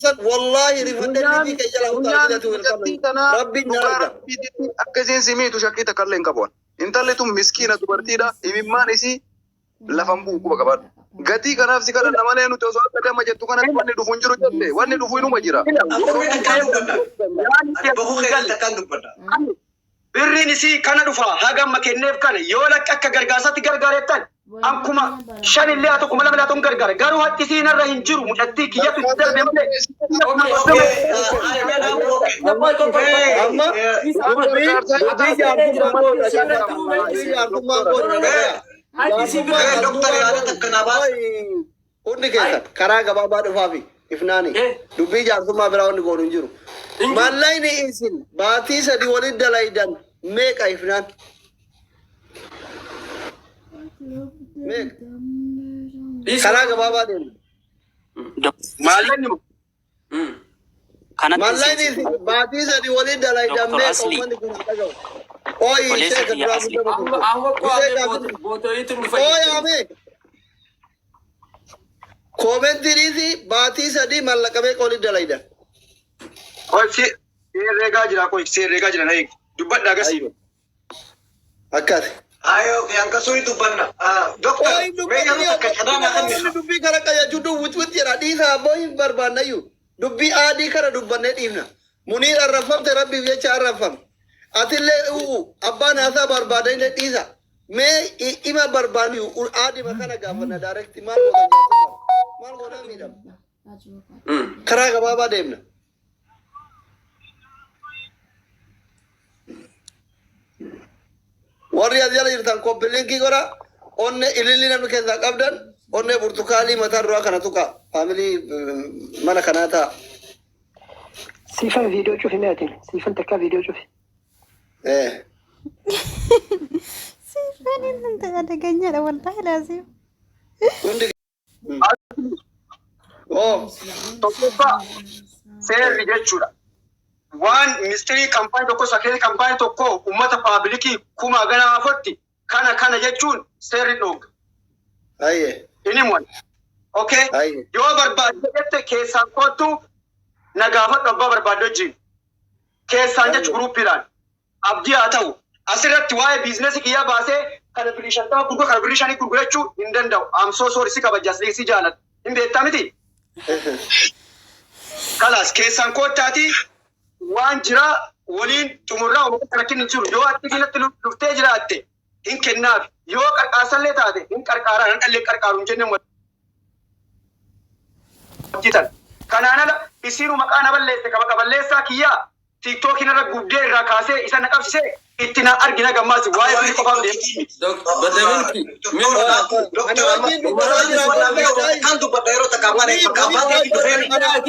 Wallaahi rifadhee Funyaan liivii kee jalaa funyaan utaalchitatu mucattii welcome. tanaa Rabbiin na dhugaa arga. rabbiititti akka isiin si miitu shakkii takka illee hin qabu. Intalli tun miskiina dubartiidha. Imimmaan isii lafan bu'u quba qabaadhu. Gatii kanaaf si kadhanna malee nuti osoo akka damma jettu kanatti wanni dhufu hin jiru jette wanni dhufu inuma jira. Akkamiin akkaan dubbadha? Yaani Ani bahuu keessan keessatti akkaan dubbadha. Birriin isii kana dhufa haga amma kenneef kana yoo lakki akka gargaarsaatti gargaarettan an 5000 illee haa ta'u 2000 illee haa ta'u hin gargaara. Garuu haqi isii narra hin jiru mucattii kiyyatu itti darbe malee. Okay, okay, Amma Waan gargaarsaa yoo dubbii taate jaartummaa godha dubbii jaartummaa godha dhagaya. Jaartummaa Doktor yaada takka naa baasa. Hundi keessan karaa gabaabaa dhufaafi ifnaani dubbii jaarsummaa biraa wanni goonu hin jiru. Mallaqni isin baatii 3 waliin dalaydan meeqa ifnaan? Meeqa? Karaa gabaabaa deemna. Maallaqni Kanatti Mallaqni isin baatii 3 waliin dalaydan Dr. meeqa Asli. uummanni kun haa dhaga'u. Ooyi Obboleessa sheeka kiyya duraa Asli. guddaa Amma amma turte. qo'amee bootoyiitu nu Ooyi fayyada. amee. Koomentii dhiisi baatii 3 mallaqa meeqa waliin dalaydan? Qoy si herreegaa jira qoy si herreegaa jira na eegi. Dubbadhaa gas. Akkasi. Ayoo, hanqasuun dubbanna. Doktor, Ooyi mee yeroo dubbatanii takka carraa naa namoonni kenni. dubbii kana qayyachuu wit wit jedha dhiisa abboo hin barbaannayyuu. Dubbii aadii kana dubbannee dhiifna. Muniir arrafamte rabbiif jecha arrafame. Atillee u'u abbaan haasaa barbaadanillee dhiisa. Mee ima barbaannu aadima kana gaafanna direct maal gootan jaarsummaa? Maal goonaa miidhama? Karaa gabaabaa deemna. Warri as jala jirtan copy linkii godha. Onne ililli namni keessaa qabdan onnee burtukaalii mataa duraa kana tuqa. Family mana kanaa ta'a. Siifan viidiyoo cufi mee atiin. Siifan takkaa viidiyoo cufi. Eh. Siifan inni አደገኛ wallahi laazim. Hundi. Oh. Tokkoffaa seerri jechuudha. Waan mistirii kaampaanii tokko sakeetii kaampaanii tokko uummata publicii kuma gana afotti kana kana jechuun seerri dhooga. Ayyee. Inni mu'an. Okay. Ayyee. Yoo barbaadde jette keessaan kottu na gaafadhu abbaa barbaadde wajjin. Keessaan jechu groupiidhaan. Abdii haa ta'u. Asirratti waa'ee businessii kiyyaa baasee kana birrii 50 gurgura kana birrii 5 gurgurachuu hin danda'u. I'm so sorry si kabaja si jaaladha. Hin beektaa miti? Kalaas keessaan koottaati waan jira waliin xumurraa uummata rakkinni hin jiru. Yoo ati kanatti luftee jiraatte hin kennaaf. Yoo qarqaarsallee taate hin qarqaaraa nan dhallee qarqaaru hin jenne hojjetan. Kanaan ala isiinu maqaa na balleesse qaba qaballeessaa kiyyaa TikTokiin irra gubdee irraa kaasee isa na qabsisee itti na argina gammaas waa'ee birrii qofaaf deemti. Badamilki. Ani wajjin dubbataa jira. Kan dubbadha yeroo takka afaan bakka afaan keetii dhufee.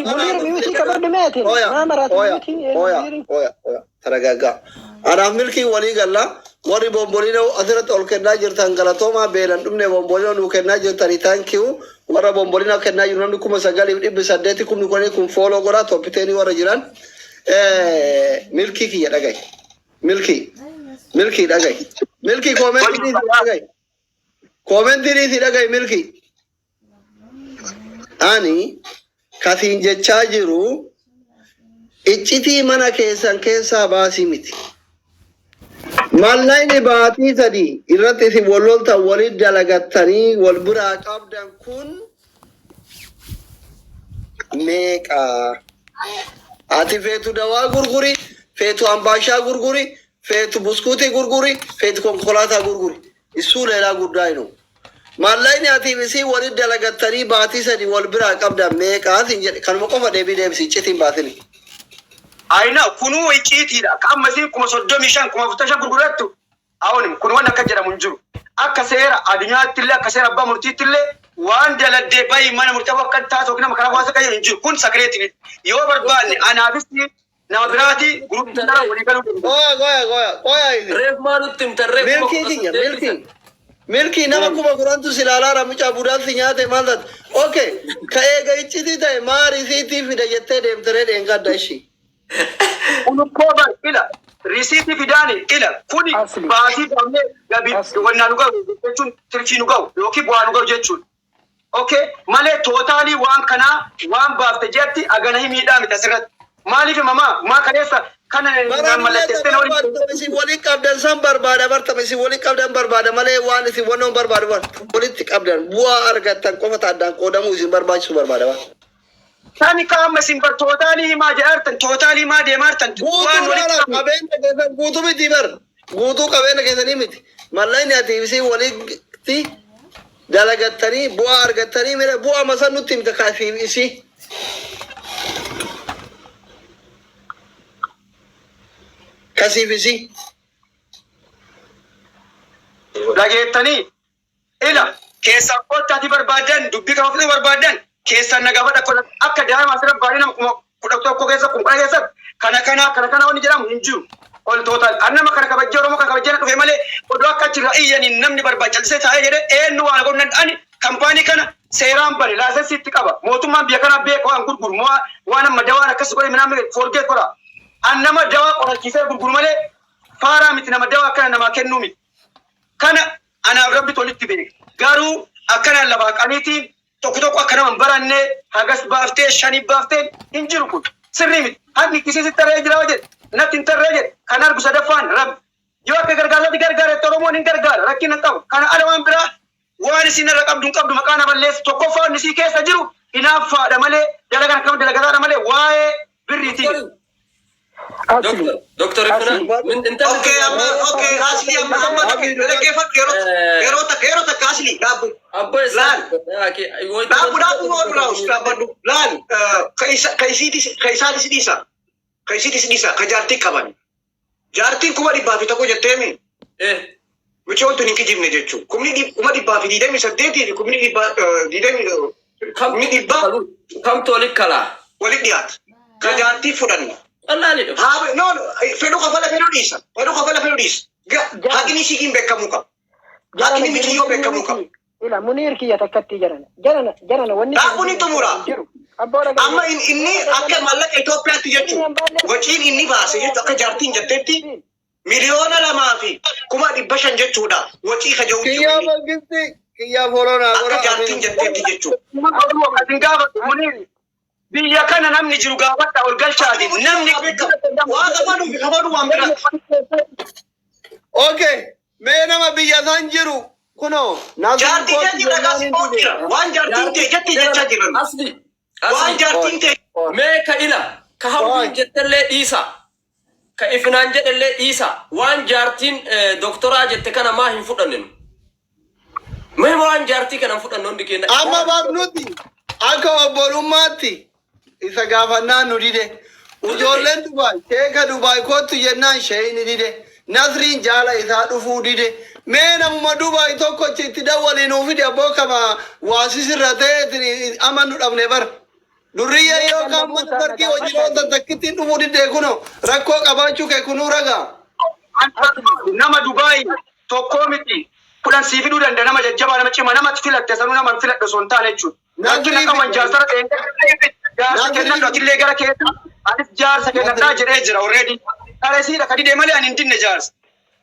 Muniir muteii qabadhu mee atiin. Oya, Maa maraatu oya, muteii oya, Muniir. oya, oya. Taragaaggaa. Anaaf milkii walii galla. Warri bombolino asirratti ol kennaa jirtan galatoomaa beelan dhumne bombolino nuu kennaa jirtanii thank you. Warra bombolino kennaa jiru namni 9800 10,000 kun follow godhaa top tenii warra jiran. Milkii kiyya dhagayi. Milkii. Milkii dhagayi. Milkii commentii dhiisii dhagayi. Commentii dhiisii dhagayi milkii. Ani kasiin jechaa jiru iccitii mana keessan keessaa baasii miti. Mallaqni baatii 3 irratti isin wal loltan walit dalagattanii wal biraa qabdan kun meeqa? Ati feetu dawaa gurguri, feetu ambaashaa gurguri, feetu buskuutii gurguri, feetu konkolaataa gurguri. Issuu leelaa guddaa hinu. Maallaqni atiif isii walit dalagattanii baatii 3 wal biraa qabdan meeqaa siin jedhe kanuma qofa deebii deebisi iccitiin baasini. Ayina kunuu icciitiidha. Akka amma isiin 35,000 45,000 gurgurattu awon kun waan akka jedhamu hin jiru. Akka seera addunyaatti illee akka seera abbaa murtiitti illee waan daladdee bayi mana murtii akka taatu yookiin nama karaa hawaasa qayyadu hin jiru. Kun secretii yoo barbaanne anaafis nama biraati groupii kana walii galuu danda'u. Qoya qoya qoya qoya isin. Reef maa nutti himtan reef kuma Milkii kudha kiyya saddeet milkii. Milkii nama 10,000tu si ilaalaara mucaa budaan si nyaate maal taate. Okay ka eega iccitii ta'e maa risiitii fida jettee deemteree dheengadda ishii. Kun bar ila risiitii fidaani ila kuni Asli. baasii baafnee gabii Asli. wannaa nu gahu jechuun tirfii nu gahu yookiin bu'aa nu gahu jechuudha. Okay, malee total waan kanaa waan baafte jetti agana himiidhaa miti asirratti. Maaliif himamaa? Maa kaleessa kana naan mallatteessitee na waliin Isin waliin qabdan san barbaada bartama isin waliin qabdan barbaada malee waan isin wannoon barbaadu bar walitti qabdan bu'aa argattan qofa addaan qoodamuu isin barbaachisu barbaada bar. Sani qaama isin bar total himaa jedhaartan, total himaa deemaartan Guutuu waan walitti bara qabnu. Qabeenya keessan guutuu miti bar, guutuu qabeenya keessanii miti. Mallaqni ati isin walitti dalagattanii bu'aa argattanii mire bu'aa masan nutti himta kaasiif isii. Kasiif isii. Dhageettanii ila keessaan kottaati barbaadan, dubbii kana ofii barbaadan keessaan na gaafadha. Akka daa'ima asirra baay'ee nama 11,000 keessa, 10,000 keessa kana kana kana kana wanni jedhamu hin jiru. Ol total an nama kana kabajjee, Oromoo kana kabajjee na dhufe malee odoo akka achirra iyyaniin namni barbaachisee taa'ee jedhee eenyu waan godhu. Ani kampaanii kana seeraan bane, license itti qaba. Mootummaan biyya kanaa beeka waan gurguru waan amma dawaan akkas godhe minaan forget godha. An nama dawaa qorachiisee gurguru malee faaraa miti, nama dawaa akkana namaa kennuu miti. Kana anaaf Rabbitu walitti beeka. Garuu akkanaan lafaa qaniitiin tokko tokko akka nama hin baranne hagas baaftee shanii baaftee hin jiru, kun sirrii miti. Haqni kisiisi tarree jira jedhe, natti hin tarree jedhe, kan argu sadaffaan Rabbi. Yoo akka gargaarsaatti gargaaretti Oromoon hin gargaara, rakkina hin qabu. Kana ala waan biraa waan isin irra qabdu hin qabdu. Maqaa na balleessu tokkoffaa inni isii keessa jiru hinaaffaadha malee, dalagaan akkam dalagataadha malee waa'ee birriitii miti. Asli. Doktor Ifna, min intalli Okay, amma okay, Asli, amma amma dhaggeeffadhu, yeroo yeroo takka, yeroo takka, Asli, dhaabbu. Abbo Laal. Dhaabbu, dhaabbu, waan biraa us dhaabbadhu. Laal, ka isiitis ka isaatis dhiisa. Ka isiitis dhiisa, ka jaartii qaban. Jaartiin 101,000 jetteemi. Mucoon tun hin kijibne jechuun. 128,000 fi kumni dhibba digdamii kumni dhibba Kamtu walit kalaa? Walit dhiyaata. Ka jaartii fudhanna. Wallaali dhufu. Haa, no, no, fedhu kafala, fedhu dhiisa. Fedhu kafala, fedhu dhiisa. Haqni isiitiin beekamuu qaba. Haqni mikiyyoo beekamuu qaba. Ila Muniir kiyya takkatti jarana. Jarana jarana wanni Dhaabbuun hin xumura. jiru. Abboo dhagaa. Amma inni akka maallaqa Itoophiyaatti jechuun waciin inni baase jechuun akka jaartiin jettetti 2,500,000 jechuudha. Wacii ka jiru Kiyyaa mangisti kiyyaa folonaa akka godha. Jaartiin jettetti jechuudha. Asin gaafatu Muniir, biyya kana namni jiru gaafadha ol galchaati. Namni Waa kafalu fi kafalu waan biraati. Okay, mee nama biyya san jiru kunoo Nasriin Jaartii kootu jetti ragaa jennaan si hin dide. jira. Waan jaartiin ta'e jetti jechaa jiran. Asli. Waan Asli. jaartiin ta'e. Mee ka ila ka hawwiin jettellee dhiisa. Ka ifinaan jedhellee dhiisa. Waan jaartiin doktoraa jette kana maa hin fudhanninu? Mee waan jaartii kana hin fudhannu hundi keenya. Amma bar nuti akka obbolummaatti isa gaafannaan nu dide. Ijoolleen Dubaay sheeka Dubaay kottu jennaan sheeyni dide. Nasriin jaala isaa dhufuu dide. Mee namuma Dubaay tokkochi itti dawwalii nuu fide abboo kama waasisirra ta'e amannu dhabne bar. Durriyyee yoo kaan mana sarkii hojii ooltan takkittiin dhufuu didee kunoo rakkoo qabaachuu kee kunuu ragaa. Nama Dubaay tokkoo miti, 10 sii fiduu danda'a, nama jajjabaa, nama cima, namatti filatte sanuu nama hin filadhe osoo hin taane jechuudha. Rakkina qaban jaarsara jaarsa kennadhu, atillee gara keessa anis jaarsa kennadhaa jedhee jira already. Karesiidha ka didee malee ani hin dinne jaarsa.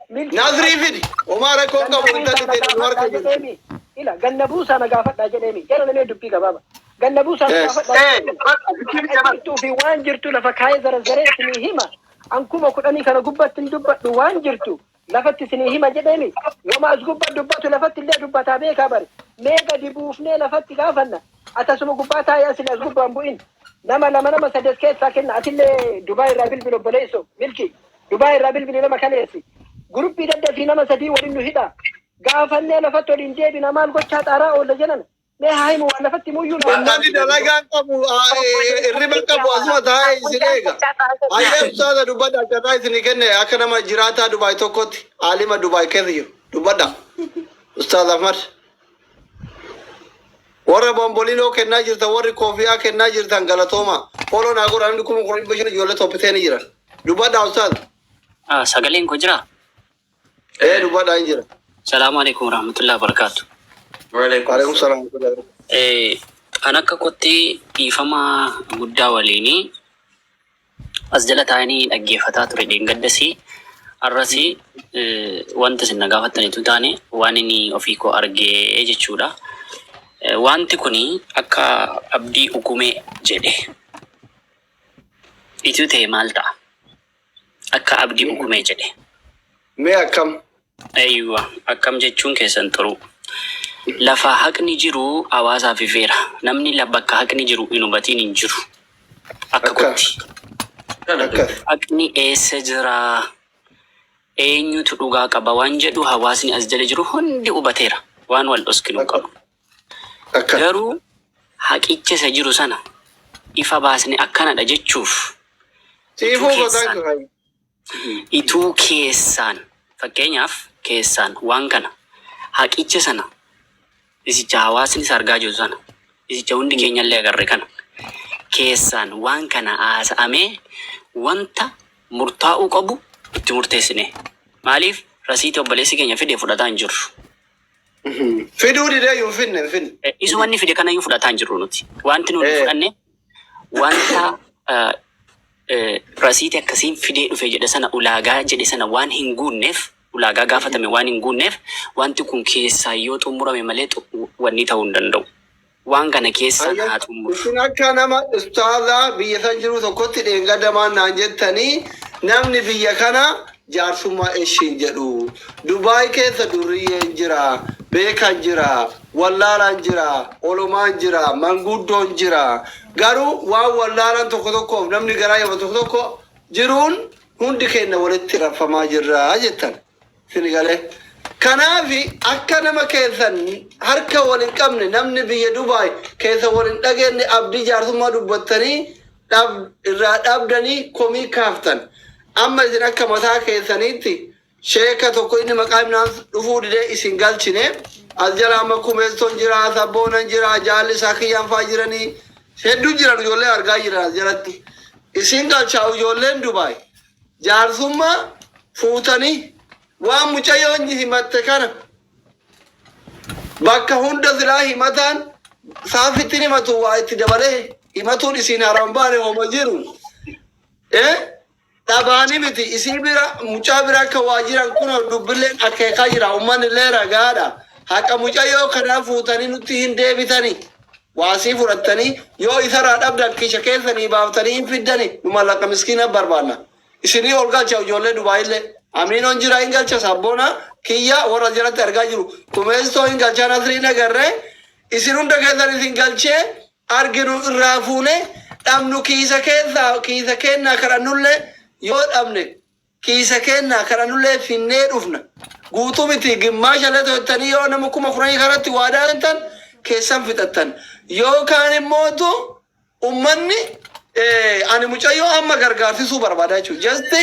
Nasrii fidi. Homaa rakkoo hin qabu, intalli ta'e nu harka jirti. Ila ganna buusaa na gaafadhaa jedheemi. Jara namee dubbii gabaaba. Ganna buusaa na gaafadhaa. Bakka Jirtuu fi waan jirtu lafa kaayee zarazaree isinii hima. An 10,000 kana gubbatti hin dubbadhu, waan jirtu lafatti isinii hima jedheemi. Wama as gubba dubbatu lafatti illee dubbataa beekaa bari. Mee gadi buufnee lafatti gaafanna. Atasuma gubbaa taa'ee asii as gubbaan bu'in. Nama lama, nama sadees keessaa kenna. Atillee Dubaay irraa bilbil, obboleessoo. Milki. Dubaay irraa bilbili nama kaleessi. Guruppii daddafii nama sadii waliin nu hidha. Gaafannee lafatti waliin deebina, maal gochaa xaaraa oolla jedhan. Mee haa himu, waan lafatti himuyyuu nama. Uummanni dalagaan qabu hirriba qabu asuma taa'ee isin eega. Hayyee ustaaza, dubbadha, carraa isinii kenne akka nama jiraataa Dubaay tokkotti, aalima Dubaay keessa jiru dubbadha. Ustaaz Ahmad. Warra bombolinoo kennaa jirtan, warri koofiyaa kennaa jirtan galatooma. Follow naa godha, namni 10,500 ijoollee toppitee ni jiran. Dubbadha ustaaz. Ah, sagaleen koo jiraa? Ee, dubbadha, hin jira. Salaamu alaikum warahmatullahi wabarakatuh. Waalaikum salaam. Kan akka kotti dhiifama guddaa waliini as jala taa'anii dhaggeeffataa ture dheengaddasii har'asii wanta isin na gaafattanitu taane waan inni ofii koo argee jechuudha. Wanti kuni akka Abdii Ugumee jedhe ituu ta'e maal ta'a? Akka Abdii Ugumee jedhe. Mee akkam? Eeywa, akkam jechuun keessan xuruu. Lafa haqni jiru hawaasaaf ifeera. Namni bakka haqni jiru hin hubatiin hin jiru. Akka Akkas. kootti. Akkas. Haqni eessa jira? Eenyutu dhugaa qaba waan jedhu hawaasni as jala jiru hundi hubateera. Waan wal dhoskinu hin qabnu. Akkas. Garuu haqicha isa jiru sana ifa baasne akkanadha jechuuf ituu Siifuu keessaan gotaan kifaayi. ituu keessaan fakkeenyaaf keessaan waan kana haqicha sana isicha hawaasni isa argaa jiru sana isicha hundi keenyallee agarre kana keessaan waan kana haasa'amee wanta murtaa'uu qabu itti murteessine. Maaliif rasiitii obboleessi keenya fide fudhataa hin jirru. Fiduu didee hin finne hin finne. Isuma inni fide kanayyuu fudhataa hin jirru nuti. Wanti nuti fudhanne wanta rasiitii akkasiin fidee dhufe jedhe sana, ulaagaa jedhe sana waan hin guunneef, ulaagaa gaafatame waan hin guunneef, wanti kun keessaa yoo xumurame malee wanni ta'uu hin danda'u. Waan kana keessaan haa xumuru. Isin akka nama ustaazaa biyya san jiru tokkotti dheengaddamaan naan jettanii, namni biyya kana jaarsummaa ishiin jedhu. Dubaay keessa durriyyeen jira, beekan jira, wallaalaan jira, olomaan jira, manguddoon jira. Garuu waan wallaalaan tokko tokkoof namni garaa yabu tokko tokko jiruun hundi keenya walitti raffamaa jirra jettan. Isin galee. Kanaaf akka nama keessan harka wal hin qabne, namni biyya Dubaay keessa wal hin dhageenye, abdii jaarsummaa dubbattanii irraa dhabdanii komii kaaftan. Amma isin akka mataa keessaniitti sheeka tokko inni maqaa himnaan dhufuu didee isin galchine. As jala amma kumeessoon jira, sabboonan jira, jaalli isaa kiyyaan faa jiranii hedduu jiran, ijoollee argaa jiran as jalatti. Isin galchaa ijoolleen Dubaay. Jaarsummaa fuutanii waan mucayyoon himatte kana bakka hunda silaa himataan saafittiin himatu waa itti dabalee himatuun isin haran baane homa jiru. Dhabaanii miti, isii bira mucaa bira akka waa jiran kun dubbilleen akeekaa jira, uummanni illee ragaadha. Haqa mucayyoo kanaa fuutanii nutti hin deebitanii. Waasii fudhattanii yoo isarraa dhabdan kiisha keessanii baaftanii hin fiddani, nu mallaqa miskiina barbaanna. Isinii ol galcha ijoollee Dubaayillee. Amiinoon jira, hin galcha, sabboona kiyya warra jalatti argaa jiru. Kumeessoo hin galcha, Nasriin agarree isin hunda keessan isin galchee arginu irraa fuune dhabnu kiisa keessaa kiisa kennaa kadhannullee, yoo dhabne kiisa kennaa kadhannullee finnee dhufna. Guutuu miti, gimmaasha illee to'attanii yoo nama 10,000 kanatti waadaa seentan keessan fixattan. Yookaan immootu ummanni ani mucayyoo amma gargaarsisuu barbaada jechuudha. Just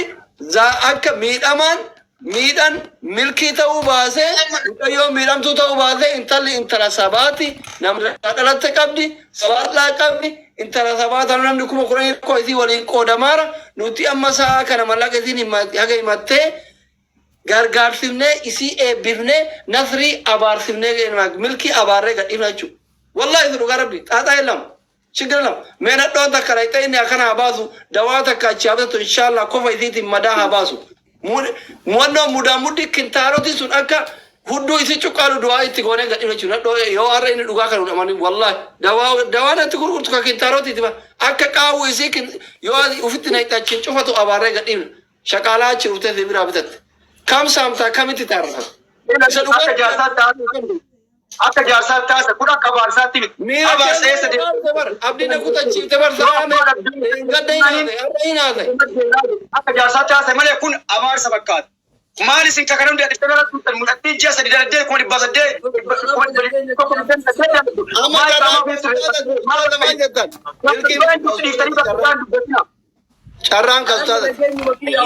akka miidhamaan miidhan milkii ta'uu baasee, mucayyoo miidhamtuu ta'uu baasee, intalli intala sabaati, namni dhalatte qabdi, sabaadhaa qabdi, intala sabaa tana namni 10,000 rakkoo isii waliin qoodamaara. Nuti amma sa'a kana mallaqa isiin haga himattee gargaarsifnee, isii eebbifnee, Nasrii abaarsifnee, milkii abaarree gadhiifna jechuudha. Wallahi isin dhugaa rabbi xaaxaa hin lama. Chigira lama. Mee nadhoon takka dhaqxee inni akkana haa baasu, dawaa takka achi haa bitatu, inshallah kofa isiitiin madaa haa baasu. Mu'annoo mudaa muddi kintaaroti sun akka hudduu isii cuqqaalu du'aa itti goonee gadhiifna jechuudha. Nadhoo yoo har'a inni dhugaa kan hudhamanii, wallahi dawaa dawaa natti gurgurtu ka kintaarotiiti ba akka qaawwu isii yoo ufitti naqxe achiin cufatu abaarree gadhiifna. Shaqaalaa achi dhuftee si biraa bitatte. Kam saamtaa kamitti taarrafata? Isa dhugaa. Akka jaarsaatti haasa. Akka jaarsaatti haasa. Kun akka abaarsaatti miti. Miira Abaarsa eessa keessa deema? bar abdii na kutachiifte bar salaame gadda hin haasa'e, har'a hin haasa'e. Akka jaarsaatti haasa malee kun abaarsa fakkaata. Maal isin kakana hundi ati kana turtan mul'attee ji'a 3 daladdee 800,000 800,000. Amma carraan lamaan jettan. Milkiin carraan kan taate.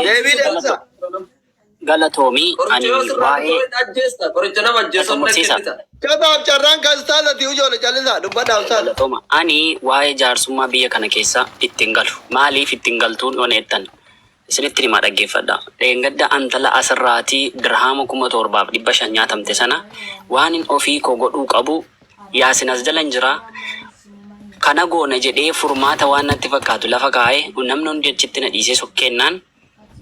Deebii deebisa. Galatoomii ani waa'ee Ajjeesta qoricha nama ajjeesu Xumursiisa. Kanaaf carraan kan taate ijoole callisaa dubbadhaa ustaaza. Galatooma. Ani waa'ee jaarsummaa biyya kana keessa ittiin galu. Maaliif ittiin galtuun oneettan? Isinitti himaa, dhaggeeffadha. Dheengadda antala asirraatii dirhaama 7,500 nyaatamte sana waan hin ofii koo godhuu qabu Yaasin as jalan jira. Kana goona jedhee furmaata waan natti fakkaatu lafa kaa'ee, namni hundi achitti na dhiisee sokkeennaan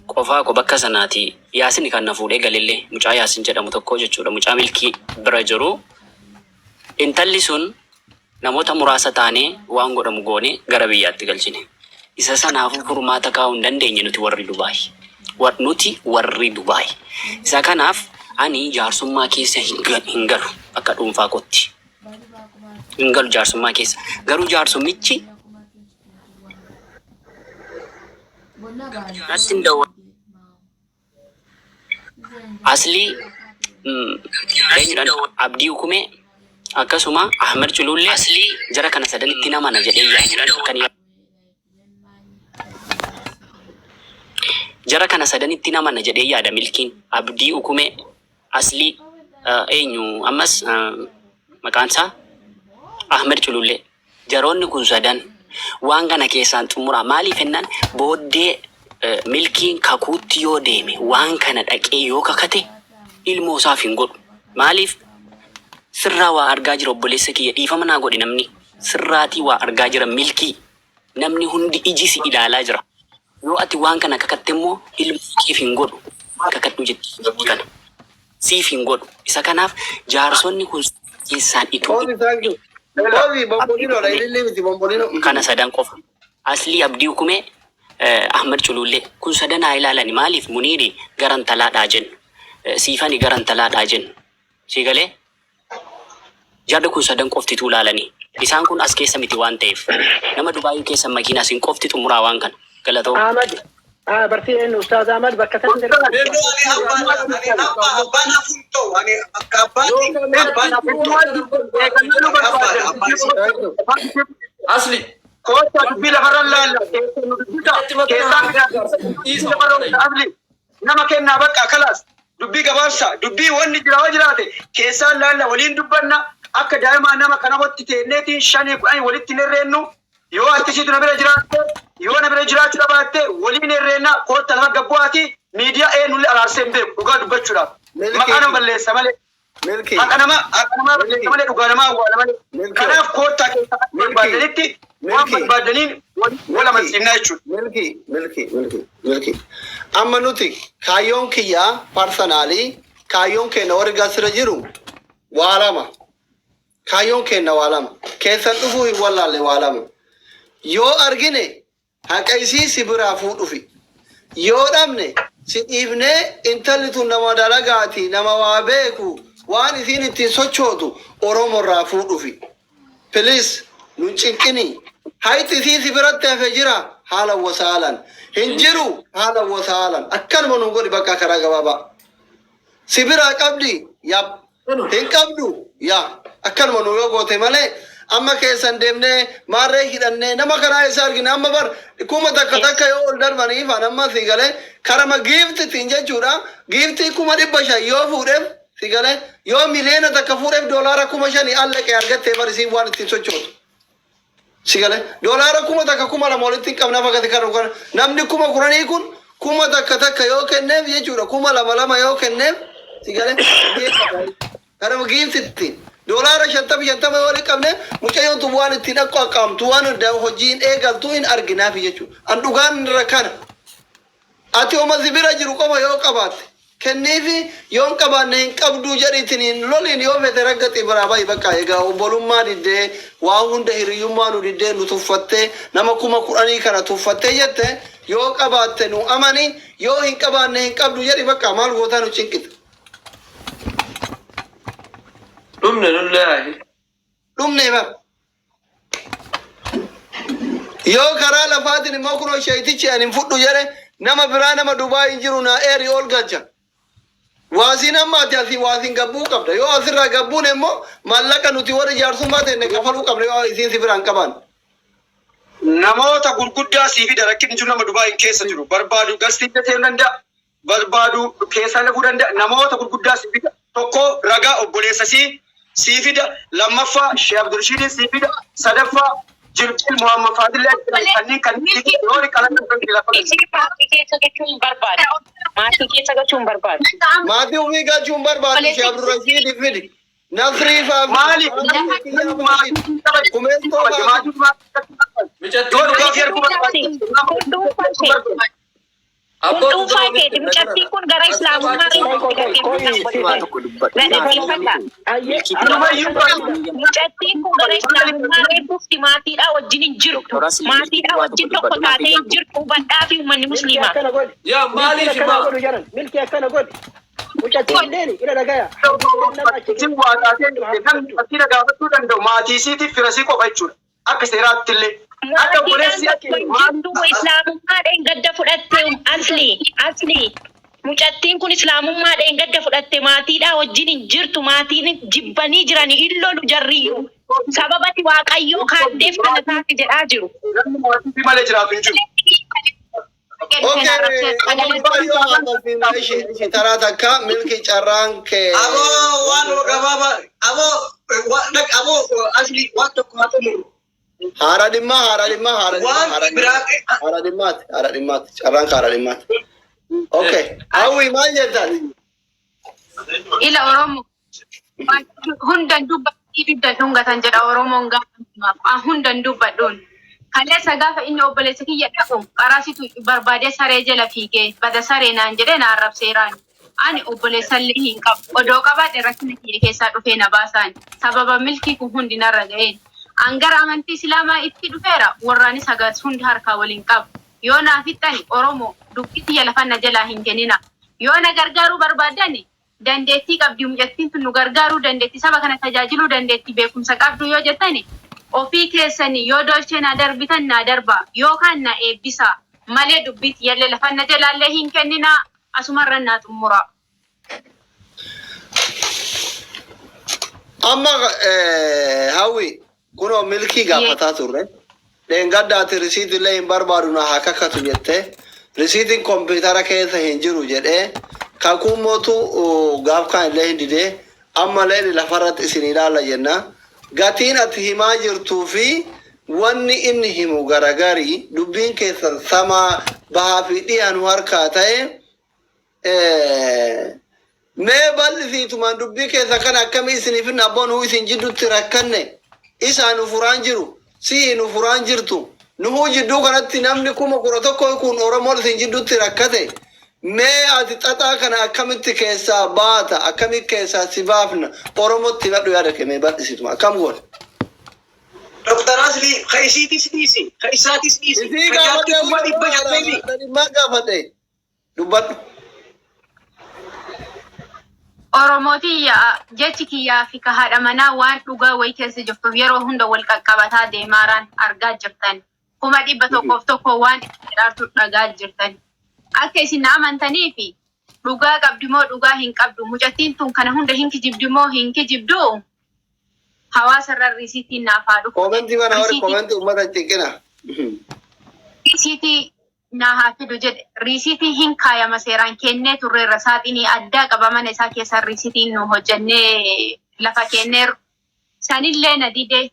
qofaa koo bakka sanaati Yaasin kan na fuudhee galillee mucaa Yaasin jedhamu tokko jechuudha. Mucaa milkii bira jiru. Intalli sun namoota muraasa taanee waan godhamu goonee gara biyyaatti galchine. Isa sanaafuu furmaata kaa'uu hin dandeenye nuti warri Dubaay. Nuti warri Dubaay. Isa kanaaf ani jaarsummaa keessa hin galu akka dhuunfaa kootti. Hin galu jaarsummaa keessa. Garuu jaarsummichi natti hin dawwa. Aslii eenyudhaan Abdii Hukumee akkasuma Ahmed Culullee Aslii jara kana sadanitti namana jedhee yaada. Kan jara kana sadanitti namana jedhee yaada milkiin Abdii Hukumee Aslii eenyu ammas maqaan isaa Ahmed Culullee. Jaroonni kun sadan waan kana keessaan xumuraa. Maaliif jennaan booddee Milkiin kakuutti yoo deeme waan kana dhaqee yoo kakate ilmoo isaaf hin godhu. Maaliif sirraa waa argaa jira obboleessa kiyya dhiifama naa godhi namni sirraatii waa argaa jira Milkii namni hundi iji si ilaalaa jira. Yoo ati waan kana kakatte immoo ilmoo keef hin godhu kakadhu jetti kana. Siif hin godhu. Isa kanaaf jaarsonni kun keessaan ituu Foozi thank you. Foozi bombolino dha ililli miti bombolino. Kana sadan qofa. Aslii Abdii Hukumee, Ahmad Culullee. Kun sadan haa ilaalani. Maaliif Muniiri gara intalaadhaa jennu. Siifani gara intalaadhaa jennu. Sii galee? Jarri kun sadan qoftituu ilaalani. Isaan kun as keessa miti waan ta'eef. Nama Dubaayii keessa makiinaa isin qofti xumuraa waan kana. Galatooma. Ahmad barsiin eenyu Ustaaz Ahmad bakka san irra Beeknu ani abbaa ani abbaa abbaan hafuun ta'u ani akka abbaatti abbaan hafuun ta'u akka abbaadha abbaan isii. Asli. Koota dubbii lafarra laalla. Keessan nu dubbisa. Keessaan biraa asli. Nama kennaa bakka kalaas. Dubbii gabaabsa. Dubbii wanni jira yoo jiraate keessaan laalla waliin dubbanna. Akka daa'imaa nama kana watti teenneetiin shanii kudhanii walitti hin herreennu. Yoo ati isiitu na bira jiraatte, yoo na bira jiraachuu dhabaatte waliin herreenna kootta lafa gabbu'aati miidiyaa eenyullee araarsee hin beeku dhugaa dubbachuudhaaf. Maqaa nama balleessa malee. Milkii. Haqa nama haqa namaa balleessa malee dhugaa namaa awwaala malee. Milkii. Kanaaf koottaa keessa akka Milkii. barbaadanitti waan Milkii. barbaadaniin wal amansiifnaa jechuudha. Milkii, milkii, milkii, milkii. Amma nuti kaayyoon kiyyaa parsanaalii kaayyoon keenya warri gasira jiru waa lama. Kaayyoon keenna waa lama. Keessan dhufuu hin wallaalle waa lama. Yoo argine haqa isii si biraa fuudhufi. Yoo dhabne si dhiifnee intalli tun nama dalagaati, nama waa beeku, waan isiin ittiin sochootu Oromo irraa fuudhufi. Please nun cinqinii. Hayxi isii si biratti hafe jira haalan wa saalan. Hin jiru haalan wa saalan. Akkanuma nun godhi bakka karaa gabaabaa. Si biraa qabdi? Yap. Hin qabdu? Ya. Akkanuma nu yoo goote malee amma keessan deemnee maarree hidhannee nama kanaa eessa argina amma bar 1000 takka yoo ol darbanii ifaan amma si galee karama giiftitiin jechuudha giiftii 500,000 yoo fuudheef si galee yoo 1,000,000 fuudheef doolaara 5,000 allaqee argattee bar isiin waan ittiin sochootu. Si galee doolaara 1000 2,000 walitti hin qabna fakkaate kan kan namni 10,000 kun 1000 takka yoo kenneef jechuudha 2,000 lama yoo kenneef si galee kanama giiftitti doolaara 50 50 yoo walitti qabne mucayyoon tun waan ittiin akka qaqqaamtu waan hojiin eegaltu hin arginaafi jechuudha. An dhugaan irra kana. Ati homa si bira jiru qofa yoo qabaatte kenniifi yoo hin qabaanne hin qabduu jedhiitiin hin loliin yoo fete raggaxii biraa bahi bakka egaa obbolummaa diddee waa hunda hiriyyummaa nu diddee nu tuffattee nama 10,000 kana tuffattee jette yoo qabaatte nu amani yoo hin qabaanne hin qabdu jedhi bakka maal gootaa nu cinqita. Dhumne nullee haayi. Dhumne bar. Yoo karaa lafaatiin immoo kunoo sheeytichi ani hin fudhu jedhe nama biraa nama Dubaay hin jiru naa eeri ol galcha. Waasiin amma ati asii waasiin gabbuu qabda. Yoo asirraa gabbuun immoo maallaqa nuti warri jaarsummaa teenne kafaluu qabna yoo isiin si biraan qabaan. Namoota gurguddaa sii fida rakkinni jiru nama Dubaayin keessa jiru barbaadu gastii illee seenuu danda'a barbaadu keessaa illee fuudhuu danda'a namoota gurguddaa sii fida tokko ragaa obboleessa sii sii fida lammaffaa Sheekh Abdulshiidin sii fida sadaffaa Jibril Muhammad Faadillee kanneen kanneen yoo qalama lafa Isii maatii keessa galchuu hin barbaadu. Maatii keessa galchuu hin barbaadu. Maatii ofii galchuu hin barbaadu Sheekh Abdurrashiid fidi. Nasrii faa fidi. Maali? Kumeessoo faa fidi. Micattiin Yoo dhugaa fi arguu barbaadde. Kun dhuunfaa ishee. Kun Abbootu dhuunfaa dura keeti. walitti Mucattiin kun gara As islaamummaa qabaachuu Qoy reefuuf qoy fidattee qoy mucaan si kun. si Na dhaggeeffadhaa. ayyee Inumayyuu baay'ee. Mucattiin kun gara islaamummaa reefuuf maatiidhaa wajjin hin jirtu. Maatiidhaa wajjin tokko taatee hin jirtu. Hubadhaa fi uummanni Milkii musliimaa. akkana godhi. Yaa Milkiin maaliif akkana himaa? godhu jedhan. Milkii akkana godhi. Mucattiin illeen ila dhagaya. Nama achi Isin waa taatee namni fakkiidha gaafachuu danda'u maatii isiitiif firasii qofa jechuudha. Akka seeraatti illee. Akka Maatiidhaan obboleessi tokko hin jirtu. Islaamummaa dheengadda fudhatte asli asli. Mucattiin kun islaamummaa dheengadda fudhatte maatiidhaa wajjin hin jirtu. Maatiin jibbanii jiranii hin lolu jarriyyuu. Sababati Waaqayyoo kaaddeef kana taate jedhaa jiru. Namni maatii malee jiraatu hin jiru. Okay, taraa takka milki carraan kee. Aboo waan gabaabaa aboo dhaq aboo asli waan tokko haa xumuru. Haara dhimmaa, haara dhimmaa, haara dhimmaa, Waan haara biraa dhimmaa. Haara dhimmaati, haara dhimmaati, carraan haara dhimmaati. Okay, hawwi maal jettan? Ila Oromoo hundan dubbadhu dugdan dhungatan jedha Oromoon gaafa hundan dubbadhuun. Kaleessa gaafa inni obboleessa kiyya dhaqu qaraasitu barbaadee saree jala fiigee bada saree naan jedhee na arrabseeraan. Ani obboleessallee hin qabu. Odoo qabaadhe rakkina kiyya keessaa dhufee na baasaan. Sababa milkii kun hundi narra ga'een. An gara amantii Islaamaa itti dhufeera warraanis hagas hundi harkaa waliin qabu. Yoo naa fixxani Oromoo dubbii tiyya lafa na jalaa hin kennina. Yoo na gargaaruu barbaadani dandeettii qabdi mucattiin tun nu gargaaruu dandeetti saba kana tajaajiluu dandeetti beekumsa qabdu yoo jettani ofii keessanii yoo dolchee naa darbitan naa darbaa yookaan na eebbisaa malee dubbii tiyyallee lafa na jalaallee hin kenninaa asumarran naa xumuraa. Amma hawwi kunoo milkii gaafataa turre. Dheengaddaati risiitii illee hin barbaadu na haa kakatu jettee risiitiin kompiitara keessa hin jiru jedhee kakuu mootu gaaf kaan illee hin didee ammallee inni lafarratti isin ilaalla jenna. Gatiin ati himaa jirtuu fi wanni inni himu garagari dubbiin keessan samaa bahaa fi dhiyaa nu harkaa ta'e mee bal'isiitumaan dubbii keessa kana akkamii isiniif hin abboon nuu isin jidduutti rakkanne isaa nu furaan jiru si'i nu furaan jirtu nuhuu jidduu kanatti namni 11,000 kun Oromoon isin jidduutti rakkate mee ati xaxaa kana akkamitti keessaa baata akkamitti keessaa si baafna Oromootti himadhu yaada kee mee bal'isiituma akkam goona. Dr. Asli ka isiitis dhiisi ka isaatis dhiisi Isii ka jaartii gaafadhe 100,000 jetteemi. dhimmaa gaafadhe dubbadhu. Oromootii jechi kiyyaa fi ka haadha manaa waan dhugaa wayii keessa jirtuuf yeroo hunda wal qaqqabataa deemaaraan argaa jirtan. 101,000 waan itti jedhaartu dhagaa jirtan. Akka isin na amantanii fi dhugaa qabdi moo dhugaa hin qabdu mucattiin tun kana hunda hin kijibdi moo hin kijibdu hawaasa irra risiitiin naaf haa dhufu. Koomentii mana warri Risiitii koomentii uummata hin cinqina. risiitii naa haa fidu jedhe. Risiitii hin kaayama seeraan kennee turreerra saaxinii addaa qaba mana isaa keessa risiitiin nu hojjennee lafa kenneerru. Sanillee na didee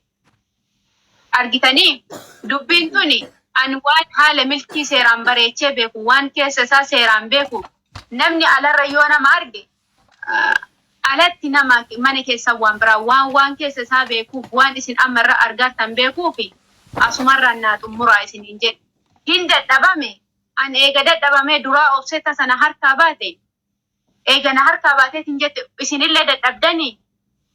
argitanii dubbiin tuni an waan haala milkii seeraan bareechee beeku waan keessa isaa seeraan beeku namni alarra yoo nama arge alatti nama mana keessa waan biraa waan waan keessa isaa beekuuf waan isin amma irra argaattan beekuuf asumarraan naa xumuraa isiniin jedhe. Hin dadhabame an eega dadhabamee duraa obsetta sana harkaa baate eega na harkaa baateetiin jette isinillee dadhabdanii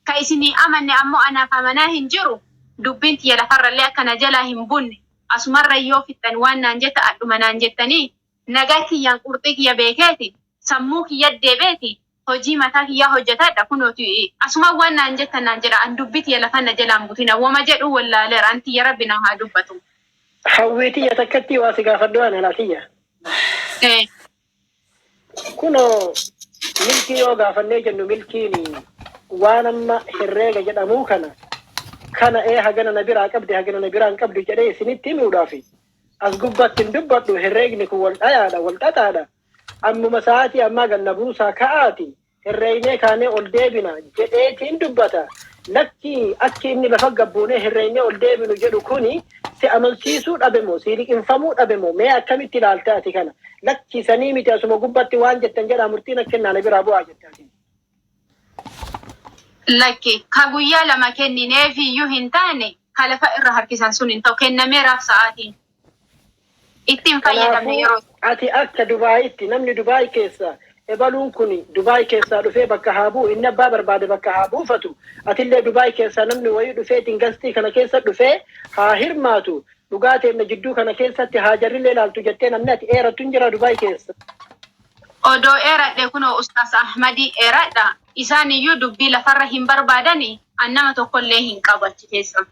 ka isinii amanne ammoo anaaf amanaa hin jiru dubbiin tiyya lafarrallee akka na jalaa hin bunne asumarra yoo fixxan waan naan jetta adhuma naan jettanii nagaa kiyyaan qurxii kiyya beekeeti sammuu kiyya deebeeti hojii mataa kiyyaa hojjetadha kunooti asuma waan naan jettan naan jedha an dubbii tiyya lafa na jalaan butina woma jedhu wallaaleera an tiyya rabbi na haa dubbatu. Hawwii tiyya takkatti waa si gaafadhu ana laa tiyya. Kunoo milkii yoo gaafannee jennu milkiin waan amma herreega jedhamuu kana kana ee hagana na biraa qabdi hagana na biraa hin qabdu jedhee isinitti himuudhaaf as gubbaatti hin dubbadhu herreegni kun wal dhayaadha wal xaxaadha ammuma sa'aatii ammaa ganna buusaa ka'aati herreeynee kaanee ol deebina jedheetiin dubbata. Lakki akki inni lafa gabbuunee herreeynee ol deebinu jedhu kuni si amansiisuu dhabe moo si liqinfamuu dhabe moo mee akkamitti ilaalta ati kana? Lakki sanii miti asuma gubbatti waan jettan jedhaa murtiin akka kennaa na biraa bu'aa jette ati. Lakki ka guyyaa lama kennineefiyyuu hin taane ka lafa irra harkisan sun hin ta'u kennameeraaf sa'aatiin. Itti hin fayyadamne Kanaafuu yeroo ati akka Dubaayitti namni Dubaay keessa ebaluun kun Dubaay keessaa dhufee bakka haa bu'u, inni abbaa barbaade bakka haa buufatu, atillee Dubaay keessaa namni wayii dhufee dingastii kana keessa dhufee haa hirmaatu, dhugaa teenna jidduu kana keessatti haa jarrillee ilaaltu jettee namni ati eerattu hin jira Dubaay keessa. Odoo eeradhe kunoo Ustaaz Ahmadii eeradha. Isaan iyyuu dubbii lafarra hin barbaadani an nama tokkollee hin qabu achi keessa.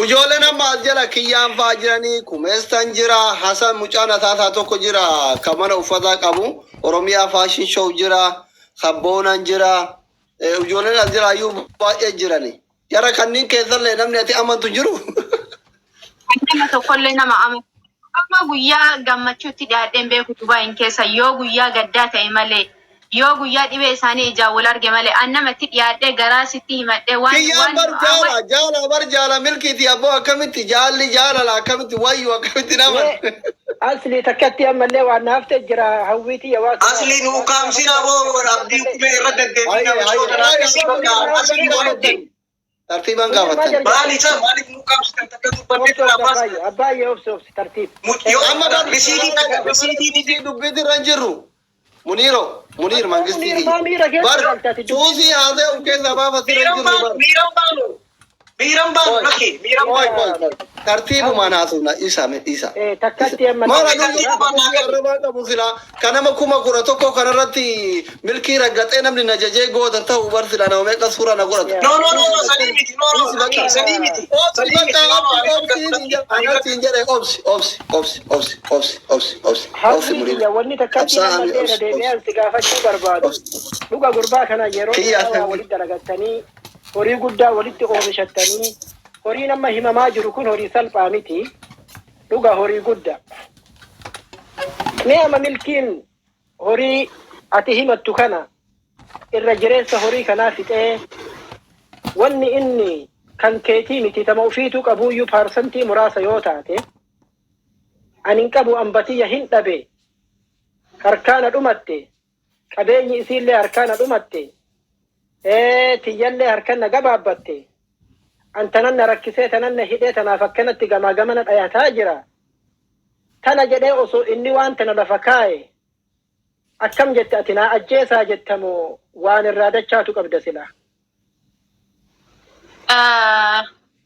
Ijoolleen amma as jala kiyyaan fa'aa jiranii kumeestan jira Hasan mucaan asaasaa tokko jira kan mana uffataa qabu Oromiyaa fashion show jira sabboonan jira. Ijoolleen as jala iyyuu baay'ee jirani. Jara kanneen keessallee namni ati amantu jiru. Nama tokkollee nama amanu. Amma guyyaa gammachuutti dhiyaadheen beeku Dubaayin keessa yoo guyyaa gaddaa ta'e malee, yoo guyyaa dhibee isaanii ijaan wal arge malee, an namatti dhiyaadhee garaa sitti himadhee waan Kiyyaan waan bar jaala jaala bar jaala milkiiti abboo, akkamitti jaalli jaalala akkamitti wayyu akkamitti naman. Mee asli takkatti ammallee waan na hafte jira hawwiitii yaa waan Asli nu ukkaamsina boo abdii kumee irra deddeebiin Hayye nama hayye shoota hayye. bakka asli walitti. Tartiibaan gaafattan. Maali isa maaliif nu ukkaamsitan takka dubbannee Obsi tura obsi abbaas. abbaayye abbaayye obsi obsi tartiib. Yoo Amma bar risiitii takka risiitii dubbiitti irra hin jirru. Muniiro Muniir mangistii Muniir kiyya. maa miira keessa Bar galta ati dubbii. suusii haasee of keessaa baafatti irra hin miiran jirru baanu bar. miiran baanu miiran baanu Oi lakki miiran oi baanu. oi oi. Tartiibumaan haasofna isa me isa. Takkatti ammallee Maala waan na nuyi hafte. dubbii arrabaa qabu silaa kan nama 11,000 kanarratti milkii raggaxee namni na jajee goota ta'u bar silaa nama meeqa suura na godhata. No, no, no, no, sanii miti, no, no, Obsi lakki bakka. sanii miti Obsi sanii bakka miti, no, no, obsi ani obsi lakki hin jedhe ani anatti hin jedhe obsi obsi obsi obsi obsi obsi obsi obsi Hawwii Muniir. kiyya wanni takkatti Qabsaa ami ammallee irra obsi obsi deebi'aan si gaafachuu barbaadu. obsi. Dhuga gurbaa kana yeroo Kiyya dheeraa waa walitti dalagattanii horii guddaa walitti oomishattanii horiin amma himamaa jiru kun horii salphaa miti. Dhuga horii guddaa. Mee amma milkiin horii ati himattu kana irra jireessa horii kanaa fixee wanni inni kan keetii miti tama ofiituu qabuuyyuu paarsantii muraasa yoo taate ani hin qabu ambatiyya hin dhabe harkaana dhumatte qabeenyi isiillee harkaana dhumatte tiyyallee harkan na gabaabbatte an tanan na rakkisee tanan na hidhee tanaaf akkanatti gamaa gamana dhayataa jira tana jedhee osoo inni waan tana lafa kaaye akkam jette, ati naa ajjeesaa jettamoo waan irraa dachaatu qabda sila?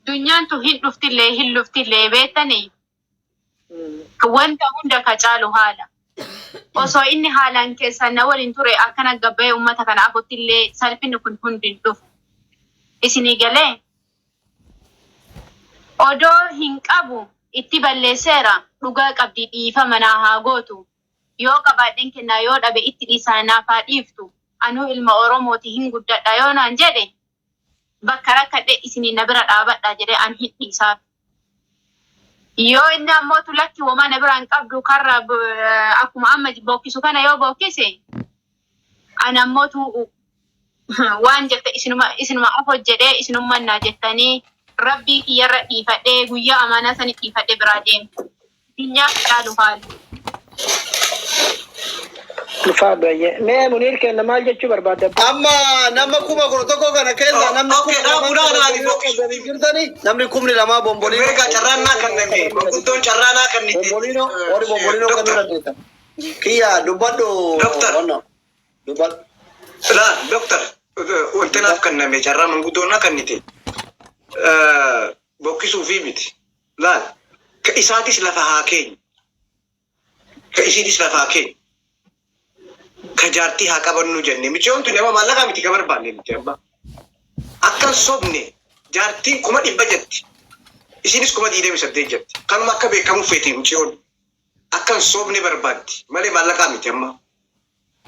Addunyaan tun hin dhuftillee hin luftillee beektanii wanta hunda ka caalu haala. Osoo inni haalaan keessaan na waliin ture akkana gabbayee uummata kana afuttillee salphinni kun hundi hin dhufu. Isinii galee odoo hin qabu itti balleesseera dhugaa qabdi dhiifama naa haa gootu. Yoo qabaadheen kennaa, yoo dhabe itti dhiisaa naaf haa dhiiftu. Anuu ilma Oromooti hin guddadha yoo naan jedhe bakka rakkadhe isinii na bira dhaabadha jedhee an hin dhiisaaf. Yoo inni ammootu lakki womaa na biraan qabdu karra akkuma amma bookkisu kana yoo bookkise an ammootu waan jette isinuma isinuma afo jedhee isinumman naa jettanii rabbii kiyyarra dhiifadhee guyyaa amaanaa sani dhiifadhee biraa deema. Addunyaa caalu haala. Ulfaadhu ayyee. Mee Muniir kenna maal jechuu barbaadda? Amma nama 11,000 kana keessa namni Okay, 2000 dhaabu dhaadhaan bombolino qabdanii jirtanii namni 20,000 bombolino. Meeqa carraan naa kenname manguddoon carraa naa kennite. Bombolino warri bombolino kennuu Doktor. dandeessan. Kiyya dubbadhu. Doktor. Wanno dubbadhu. Laa doktor, wanti naaf kenname carraa manguddoon naa kennite bokkisuufii miti. Laal ka isaatis lafa haa keenyu. Ka isiitis lafa haa keenyu. Ka jaartii haa qabannu jenne. Miciyoon tuni amma maallaqaa miti ka barbaanne nuti amma. Akkan sobne jaartiin 100,000 jetti. Isinis 28,000 jetti. Kanuma akka beekamu feeti miciyoon. Akkan sobne barbaaddi malee maallaqaa miti amma.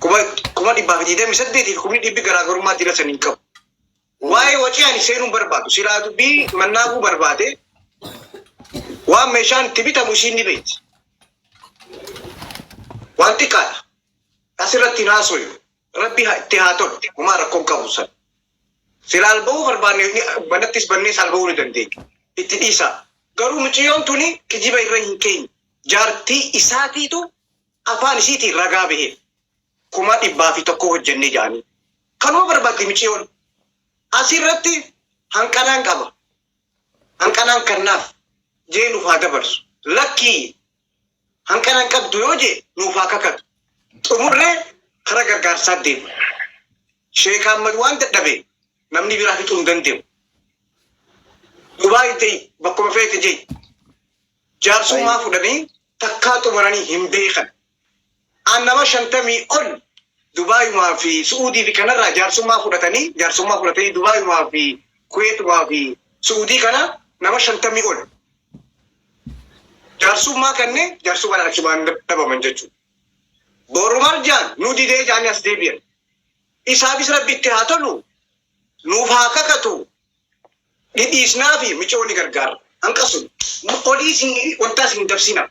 128,000 fi 100,000 garaagarummaa dila san hin qabu. Waa'ee wacii ani seenuun barbaadu. Silaa dubbii mannaaquu barbaade waan meeshaan itti bitamu isiin ni beekti. Waan xiqqaadha. Asirratti hin haasoyu. Rabbi itti haa tolu. Homaa rakkoon qabu san. Sila alba'uu barbaanne manattis bannees alba'uu ni dandeenya. Itti dhiisaa. Garuu mucayyoon tuni kijiba irra hin keenye. Jaartii isaatiitu afaan isiitiin ragaa baheef. 101,000 hojjennee jedhanii. Kanuma barbaaddi miciyoon. Asirratti hanqanaan qaba. Hanqanaan kannaaf jee nuuf haa dabarsu. Lakkii hanqina hin qabdu yoo jee nuuf haa kakatu. Xumurree kara gargaarsaa deema. Sheek Ahmad waan dadhabe namni biraa fixuu hin danda'u. Dubaay ta'e bakkuma feete jee. Jaarsummaa fudhanii takkaa xumuranii hin beekan. An nama 50 ol Dubaayumaa fi Su'uudii fi kanarraa jaarsummaa fudhatanii jaarsummaa fudhatanii Dubaayumaa fi Kuweetumaa fi Su'uudii kana nama 50 ol jaarsummaa kanne jaarsummaan achumaan dhabaman jechuudha. Boru maal jaan nu didee jaanii as deebi'an. Isaafis Rabbi itti haa tolu nuuf haa kakatu dhidhiisnaa fi micoo ni gargaara. Hanqasun olii isin wantaa isin dabsina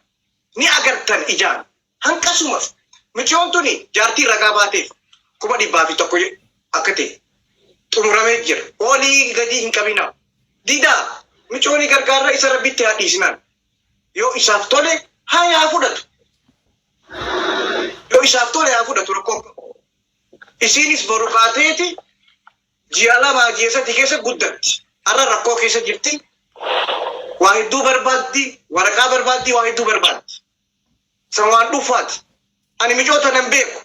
ni agartan ijaan hanqasuma miciyoon tuni jaartii ragaa baateef 101,000 akka ta'e xumuramee jira. Olii gadii hin qabinaa. Didaa micoo ni gargaarra isa Rabbitti haa dhiisnaan. Yoo isaaf tole haa haa fudhatu. Yoo isaaf tole haa fudhatu rakkoo hin qabu. Isiinis boru kaateeti ji'a lamaa ji'a sadii keessa guddatti. Har'a rakkoo keessa jirti. Waa hedduu barbaaddi, waraqaa barbaaddi, waa hedduu barbaaddi. San waan dhuunfaati. Ani micoo tana hin beeku.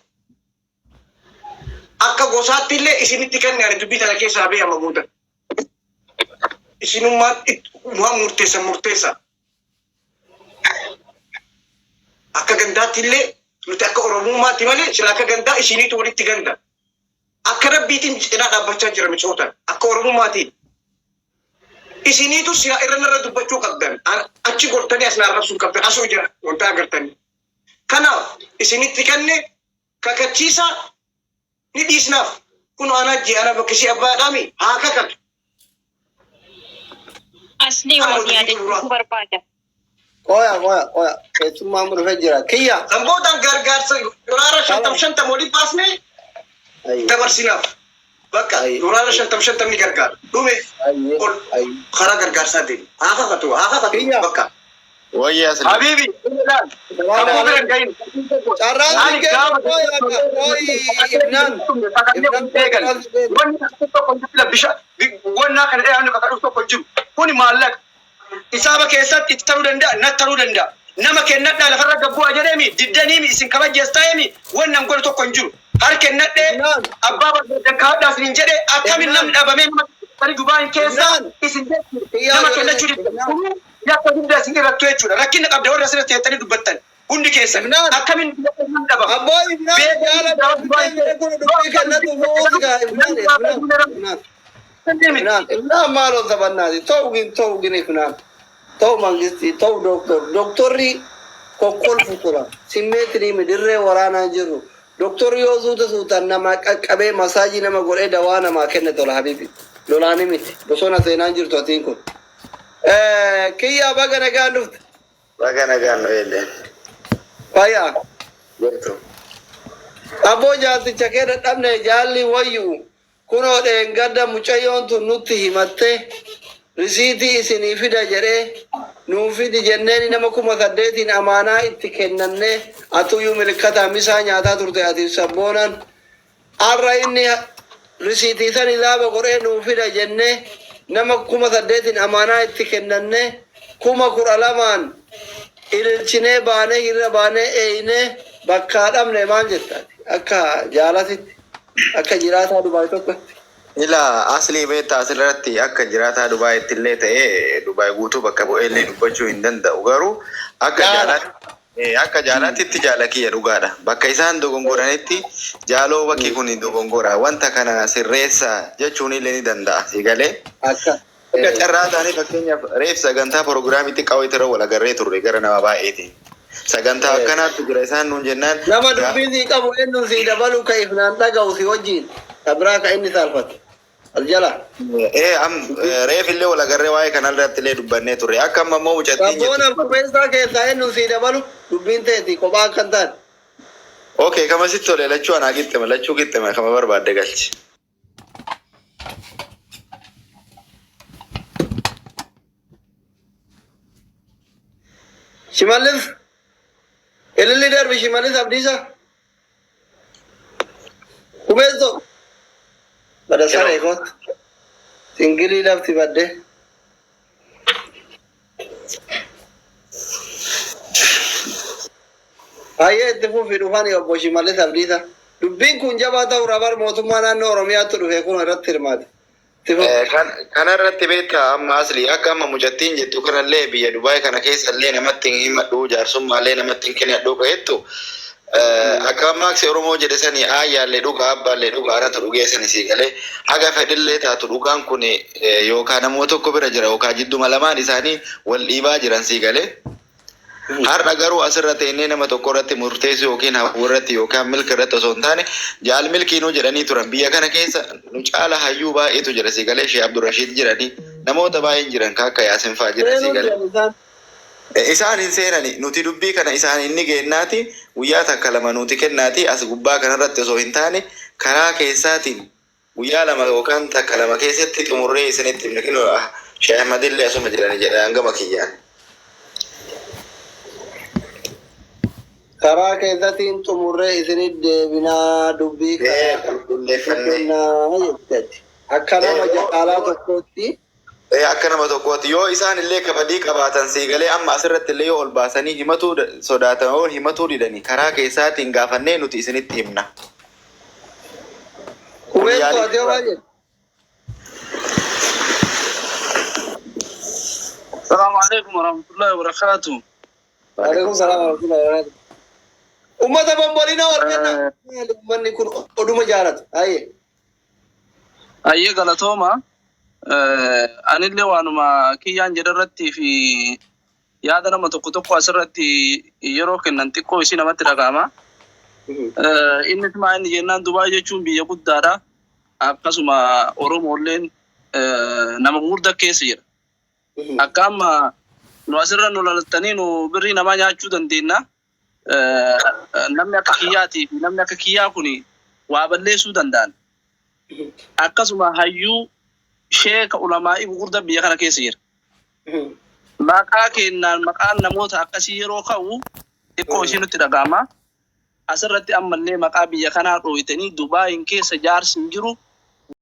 Akka gosaatti illee isinitti kenne ani dubbii tana keessaa ba'e amma booda. Isinummaan waan murteessan murteessaa. Akka gandaatti illee nuti akka Oromummaatti malee sila akka gandaa isiniitu walitti ganda. Akka Rabbiitiin cinaa dhaabbachaa jira micootan. Akka Oromummaatiin. Isiniitu sila irra narra dubbachuu qabdan. Achi gortanii as na arrabsuu qabdan. Asoo jira wanta agartanii. Kanaaf isinitti kenne kakachiisaa ni dhiisnaaf. Kun anaa jee ana bakka ishee abbaadhaami haa kakatu. Aslii Kana waan hojii yaadachiisuu xumuraa. barbaada. Qoya qoya qoya keessummaan kun dhufee jira. Kiyya. San boodaan gargaarsa dolaara shantam shantam waliin baasnee Ayye. dabarsinaaf. Bakka Ayye. dolaara shantam shantam ni gargaara. Dhume Ayye. ol Ayye. karaa gargaarsaa deemi. Haa kakatu haa kakatu Kiyya. bakka. Wayya asli. Habibi, ilaal. Salaamu Kakuu bira alaikum. hin gahin. Carraan Ani siin kennu gaafa qoya qoyi Ibnaan. kakannee Ibnaan kun eegan. carraan siin kennu. Wanni kakuu tokko hin jiru bishaan wannaa kana dheeraa kakadhu tokko hin jiru. Kuni maallaqa. Isaaba keessatti itti taruu danda'a, natti taruu danda'a. Nama kennadhaa lafarra gabbu'aa jedheemi, diddaniimi, isin kabajjees ta'eemi, wannan godhu tokko hin jiru. Har kennadhee Ibnaan. abbaa barbaadan kaadhaa isinin jedhe akkamin Ibnaan. namni dhabamee nama kennatanii Dubaayin keessa Ibnaan. isin jechuudha. Kiyyaa Nama ijoollee. kennachuu diddan. Ibnaan. Kunuu yakka guddaa isin irrattu jechuudha. Rakkina qabda warra asirratti teettanii dubbattan hundi keessan. Ibnaan. Akkamin namni dhabama. Abboo Ibnaan Beekanii jaala gaafa dubbii Dubaayin jedhe kun dubbii kennatu fuuti gaa Ibnaan Ibnaan Ibnaan. Ibnaan Ibnaan maaloo taphannaati ta'u gin ta'u gin Ibnaan ta'u mangistii ta'u doktor doktorri kokkolfu tura simmeetirii dirree waraanaa jiru doktorri yoo suuta suutaan nama qaqqabee masaajii nama godhee dawaa namaa kenne tola habibi lolaani miti bosona seenaan jirtu atiin kun. Kiyyaa baga nagaan dhufte. Baga nagaan nu eegde. Fayyaa. Jirtu. Abboo jaalticha kee dadhabne jaalli wayyu kunoo dheengadda mucayyoon tun nutti himatte risiitii isinii fida jedhee nuu fidi jenneeni nama 8,000n amaanaa itti kennannee atuyyuu milikkataa misaa nyaataa turte atiif sabboonan Arra inni risiitii san hisaaba godhee nuu fida jennee nama 8,000n amaanaa itti kennannee 12,000n ililchinee baanee hiriira baanee eeynee bakkaa dhabne maal jetta ati akka jaalatitti akka jiraataa Dubaay tokkotti. Ilaa aslii beektaa asirratti akka jiraataa Dubaayitti illee ta'ee Dubaay guutuu bakka bu'ee illee dubbachuu hin danda'u garuu akka Jaala. jaalaatti Akka jaalaatitti jaala kiyya dhugaadha. Bakka isaan dogongoranitti jaaloo bakki kun dogongora wanta kana sirreessaa jechuun illee ni danda'a. Si galee? Akka. Akka carraa ta'anii fakkeenyaaf reef sagantaa piroogiraamii xiqqaa wayii irra wal agarree turre gara nama baay'eetiin. Sagantaa akkanaatu jira isaan nuun jennaan Nama gaafa dubbii sii qabu eenyuun sii dabalu ka ifnaan dhaga'u si wajjiin ka biraa ka inni saalfatu. As jala. Ee am reef illee wal agarree waa'ee kana irratti illee dubbannee turre. Akka amma immoo mucattiin jettu. Sabboona qubeessaa keessaa eenyuun sii dabalu dubbiin teeti kophaa akka hin taane. Okay, kama sitti tole lachuu anaa qixxema lachuu qixxema kama barbaadde galchi. Shimallis ililli darbi Shimallis Abdiisaa. Qubeessoo. Bada saree kootu. Singilii lafti badde. Hayyee itti fufi dhufanii obbo Shimallis Abdiisa. Dubbiin kun jabaa ta'uu rabar mootummaa naannoo Oromiyaatti dhufe kun irratti hirmaate. Itti fufi. Kana irratti beektaa amma asli akka amma mucattiin jettu kanallee biyya Dubaay kana keessallee namatti hin himadhu, jaarsummaallee namatti hin kennadhu ka jettu, akka maaksi Oromoo jedhe sani aayyaallee dhugaa, abbaallee dhugaa, anatu dhugee sani sii galee haga fedhillee taatu dhugaan kun yookaan namoota tokko bira jira yookaan jidduma lamaan isaanii wal dhiibaa jiran sii galee. Har'a garuu asirra teennee nama tokko irratti murteessuu yookiin hawwii irratti yookaan milka irratti osoo hin taane, jaal milkiinuu jedhanii turan. Biyya kana keessa nu caala hayyuu baay'eetu jira sii galee. Shee Abdurrashiid jiranii, namoota baay'een jiran ka akka Yaasin fa'aa jira sii Seenuu galee. jiran isaan. Isaan hin seenani. Nuti dubbii kana isaan inni geennaati guyyaa takka lama nuti kennaati as gubbaa kanarratti osoo hin taane karaa keessaatiin guyyaa 2 yookaan takka lama keessatti xumurree isinitti himna. Kinoo Shee Ahmadillee asuma jirani jedha hangama kiyyaan. Karaa keessatiin xumurree isinit deebinaa dubbii Ee kana qulqulleeffannee. kennaa jetteeti. Akka nama jaalaa tokkootti. Ee, akka nama tokkooti yoo isaan illee kabadii qabaatan sii galee amma asirratti illee yoo ol baasanii himatuu sodaatan yoo himatuu didanii karaa keessaatiin gaafannee nuti isinitti himna. Kun Kumeen yaalii to'atee maal jedhe? Assalamu alaikum warahmatullahi wabarakatuh. Waalaikum salaam warahmatullahi wabarakatuh. Ummata bombolina wal kenna. Maali ummanni kun oduma jaalatu? Hayyee. Ayyee, galatooma. Anillee waanuma kiyyaan jedhe irratti fi yaada nama tokko tokko asirratti yeroo kennan xiqqoo isii namatti dhaga'ama. Innis maa inni jennaan, Dubaay jechuun biyya guddaadha. Akkasuma Oromoolleen nama gurguddaa keessa jira. Akka amma nu asirra nu lalattanii nu birrii namaa nyaachuu dandeenya. Namni akka kiyyaatii fi namni akka kiyyaa kun waa balleessuu danda'an. Akkasuma hayyuu sheeka ulamaa'ii gurguddaa biyya kana keessa jira. Maqaa kennaan maqaan namoota akkasii yeroo ka'u xiqqoo ishii nutti dhaga'ama. Asirratti ammallee maqaa biyya kanaa dhooytanii Dubaayin keessa jaarsi hin jiru.